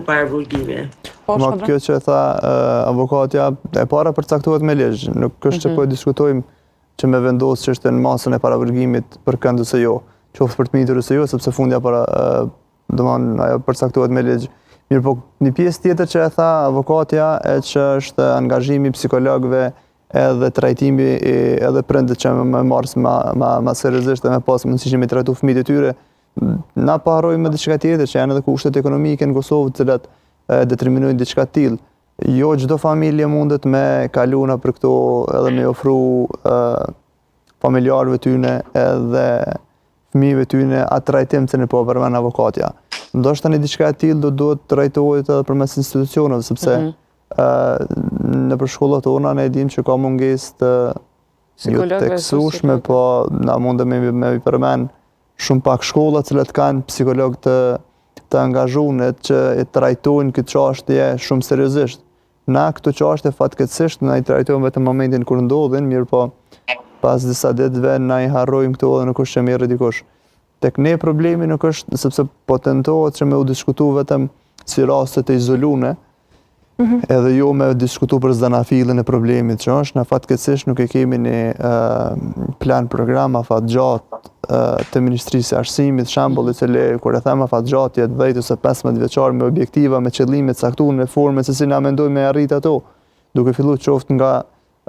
paraburgimi. Po, Ma kjo që tha avokatja, e para përcaktohet me ligj, nuk është që po e diskutojmë që me vendosë që është në masën e paraburgimit për kënd ose jo, qoftë për të mitur ose jo, sepse fundja para, domethënë, ajo përcaktohet me ligj. Mirë, po një pjesë tjetër që e tha avokatja e që është angazhimi i psikologëve edhe trajtimi i, edhe prindët që me marrë ma, ma, ma seriozisht dhe me pas mundësi që me trajtu fëmijët e tyre, na po harrojmë edhe diçka tjetër që janë edhe kushtet ekonomike në Kosovë, të cilat e, determinojnë diçka të tillë. Jo çdo familje mundet me kalu nëpër këto edhe me ofru e, familjarëve tyne edhe fëmijëve tyne atë trajtim që ne po përmend avokatja. Ndoshta një diçka e tillë do duhet të trajtohet edhe përmes institucioneve, sepse mm -hmm. Nëpër shkollat tona ne e dimë që ka mungesë të jo të theksueshme, po na mundemi me, me i përmend shumë pak shkolla të cilat kanë psikolog të të angazhuar që e trajtojnë këtë çështje shumë seriozisht. Na këto çështje fatkeqësisht na i trajtojmë vetëm në momentin kur ndodhin, mirëpo pas disa ditëve na i harrojmë këto dhe nuk është që merret dikush. Tek ne problemi nuk është sepse po tentohet që me u diskutu vetëm si raste të izolume, mm -hmm. edhe jo me diskutu për zanafillën e problemit që është, na fatkeqësisht nuk e kemi një uh, plan program afatgjatë uh, të Ministrisë së Arsimit, shembull i cili kur e them afatgjatë jetë 10 ose 15 vjeçar me objektiva, me qëllime të caktuara, me formë se si na mendojmë me arrit ato, duke fillu qoftë nga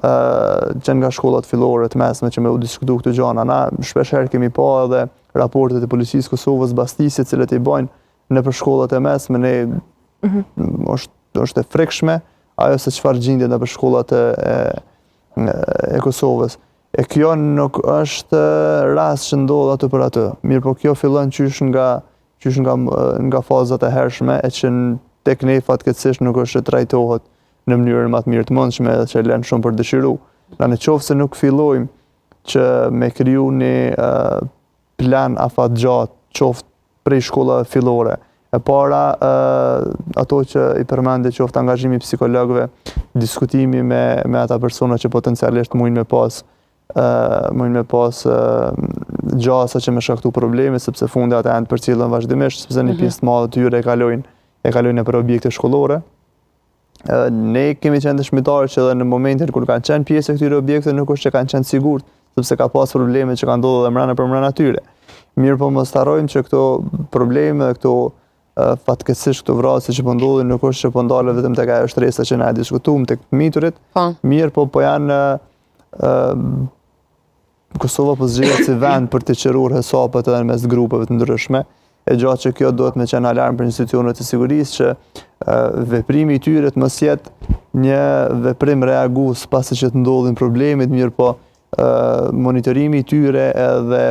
që nga shkollat fillore të mesme që me u diskutu këto gjana. Na shpesh herë kemi pa edhe raportet e policisë Kosovës, bastisjet të cilat i bojnë nëpër shkollat e mesme, ne mm -hmm. është, është e frikshme ajo se çfarë gjindjet nëpër shkollat e, e, e Kosovës. E kjo nuk është rast që ndodh aty për aty. Mirëpo kjo fillon qysh nga qysh nga nga fazat e hershme e që tek ne fatkeqësisht nuk është që trajtohet në mënyrën më të mirë të mundshme edhe që lën shumë për dëshiru. Na në qoftë se nuk fillojmë që me kriju një uh, plan afatgjatë, qoftë prej shkollave fillore. E para, uh, ato që i përmende qoftë angazhimi i psikologëve, diskutimi me, me ata persona që potencialisht mujnë me pas uh, mujnë me pas uh, gjasa që me shkaktu probleme, sepse fundja ata janë të përcjellën vazhdimisht, sepse një mm -hmm. pjesë të madhe të tyre e kalojnë e kalojnë nëpër objekte shkollore. Ne kemi qenë dëshmitarë që edhe në momentin kur kanë qenë pjesë e këtyre objekteve nuk është që kanë qenë sigurt, sepse ka pas probleme që kanë ndodhur edhe mbrana për mbrana tyre. Mirëpo mos të harrojmë që këto probleme dhe këto fatkeqësisht këto vrasje që po ndodhin nuk është që po ndalen vetëm tek ajo shtresa që na e diskutuam tek të miturit. Po. Mirëpo po janë Kosova po zgjedhet si vend për të qëruar hesapet edhe mes grupeve të ndryshme, e gja që kjo duhet me qenë alarm për institucionet e sigurisë që veprimi i tyre të mos jetë një veprim reagues pasi që të ndodhin problemet, mirëpo monitorimi i tyre edhe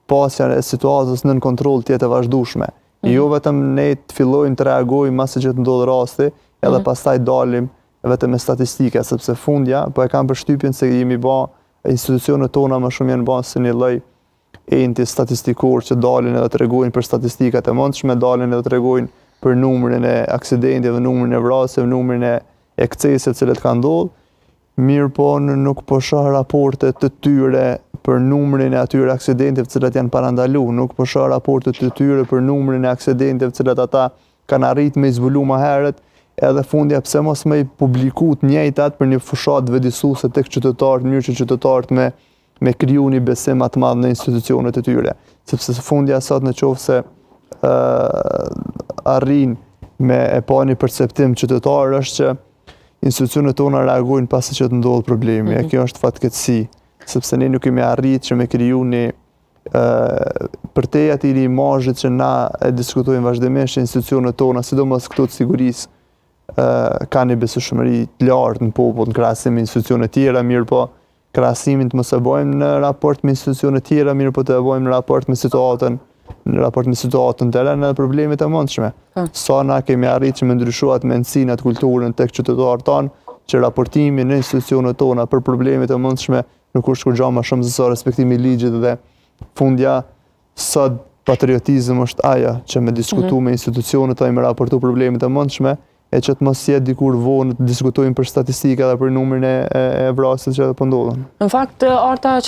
pasja e situatës nën kontroll të jetë e vazhdueshme. Mm -hmm. Jo vetëm ne të fillojmë të reagojmë masi që të ndodhë rasti, edhe mm -hmm. pastaj dalim vetëm me statistika, sepse fundja, po e kam përshtypjen se jemi ba institucionet tona më shumë janë ba si një lloj enti statistikor që dalin edhe tregojnë për statistikat e mundshme, dalin edhe tregojnë për numrin e aksidenteve, numrin e vrasjeve, numrin e eksceseve të cilat kanë ndodhur. Mirëpo nuk po shoh raporte të tyre për numrin e atyre aksidenteve të cilat janë parandalu, nuk po shoh raporte të tyre për numrin e aksidenteve të cilat ata kanë arrit me i zbulu ma herët, edhe fundja pse mos me i publiku të njëjtat për një fushatë vetëdijësuese tek qytetarët, në mënyrë që qytetarët me me kriju një besim ma të madh në institucionet e tyre. Sepse fundja sot në qoftë se ë arrin me e pa një perceptim qytetar është që institucionet tona reagojnë pasi që të ndodhë problemi, mm -hmm. e mhm. kjo është fatkeqësi, sepse ne nuk kemi arrit që me kriju një përtej atij imazhit që na e diskutojmë vazhdimisht që institucionet tona, sidomos këto të sigurisë, kanë një besueshmëri të lartë në popull në krahasim me institucionet tjera, mirëpo krahasimin të mos e bëjmë në raport me institucionet tjera, mirëpo të e bëjmë në raport me situatën, në raport me situatën në teren edhe problemet e mundshme. Po. Sa na kemi arrit që me ndryshu atë mendësinë, atë kulturën tek qytetarët tanë, që raportimi në institucionet tona për problemet e mundshme nuk është kurgja më shumë se sa respektimi i ligjit dhe fundja sot patriotizëm është ajo që me diskutu mm -hmm. me institucionet dhe me raportu problemet e mundshme e që të mos jetë dikur vonë të diskutojmë për statistika dhe për numrin e, e, e vrasjeve që po ndodhin. Në fakt, Arta,